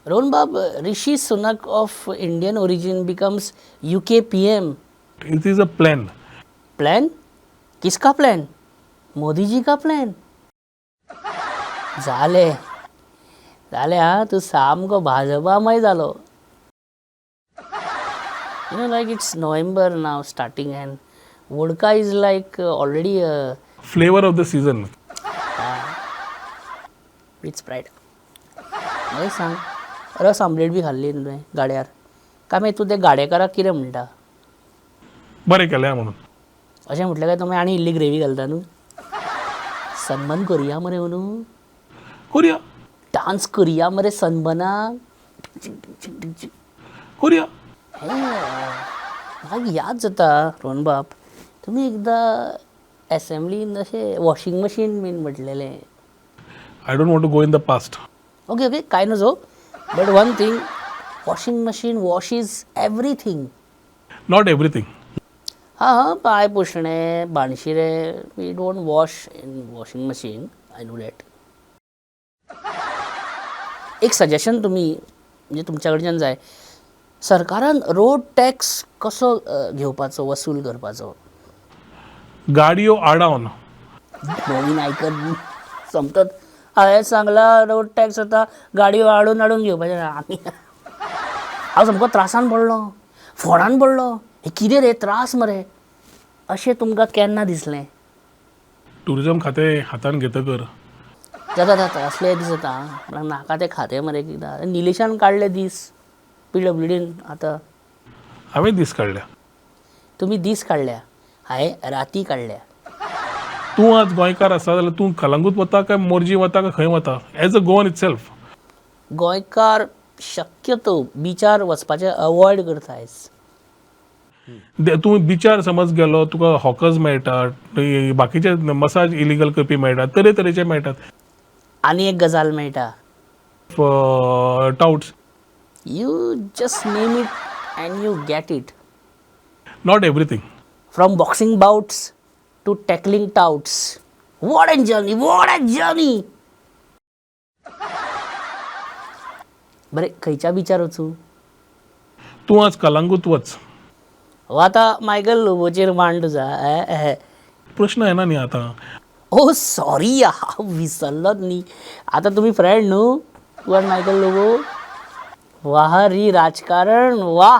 रोहन बाब, Rishi Sunak of Indian origin becomes UK PM. It is a plan. Plan? किसका plan? मोदीजी का plan? जालें जालें, आं, तूं सामको भाजपामय जालो. You know, like, it's November now starting and vodka is like already flavour of the season. With Sprite. म्हाका सांग, रस आमलेट बी खाल्ली न्हू तुवें गाड्यार काय? मागीर तूं ते गाडेकाराक कितें म्हणटा? बरें केलें म्हणून. अशें म्हटलें काय तो मागीर आनी इल्ली ग्रेवी घालता न्हू? सनबर्न करुया मरे अंदू. करुया. डान्स करुया मरे सनबर्नाक. करुया. हे, म्हाका याद जाता रोहन बाब, तुमी एकदां एसेंब्लीन अशें वॉशिंग मशीन बीन म्हटलेलें. I don't want to go in the past. Okay, कांय नजो, but one thing, washing machine washes everything. Not everything. हां हां, पांय पुसणे, भाणशिरे we don't wash in washing machine, I know that. एक सजेशन तुमी म्हणजे तुमच्या कडच्यान जाय, सरकारान रोड टॅक्स कसो घेवपाचो, वसूल करपाचो? गाडयो आडावन. नवीन आयकत समतत हांवें सांगलां, रोड टॅक्स आतां गाडयो हाडून हाडून घेवपाचें. आमी हांव सामको त्रासान पडलो, फोणान पडलो. हे कितें रे त्रास मरे, अशें तुमकां केन्ना दिसलें? टुरिजम खातें हातान घेतकर. जाता जाता, असले दीस जाता म्हळ्यार नाका तें खातें मरे कितें. निलेशान काडले दीस पीडब्ल्यूडीन आतां. हांवें दीस काडल्या. तुमी दीस काडल्या, हांवें राती काडल्या. तूं आज गोंयकार आसा जाल्यार तूं कलंगूट वता काय मोरजी वता काय खंय वता एज अ गोवन इटसेल्फ? गोंयकार शक्यतो बिचार वचपाचें अवॉयड करता आयज. तूं बिचार समज गेलो, तुका हॉकर्स मेळटा, बाकीचे मसाज इलिगल करपी मेळटात, तरेतरेचे मेळटात. आनी एक गजाल मेळटा. Touts. You just name it and you get it. Not everything. From boxing bouts to tackling touts. What a journey, what a journey! बरें, खंयच्या बिचार वचूं? तूं आज कलंगूट वच. हो, आतां मायकल लोबोचेर मांड तुजा. प्रश्न येना न्ही आतां. ओ सॉरी, हांव विसरलोच न्ही. आतां तुमी फ्रेंड न्हू, तूं आनी मायकल लोबो? वाह री राजकारण, वा!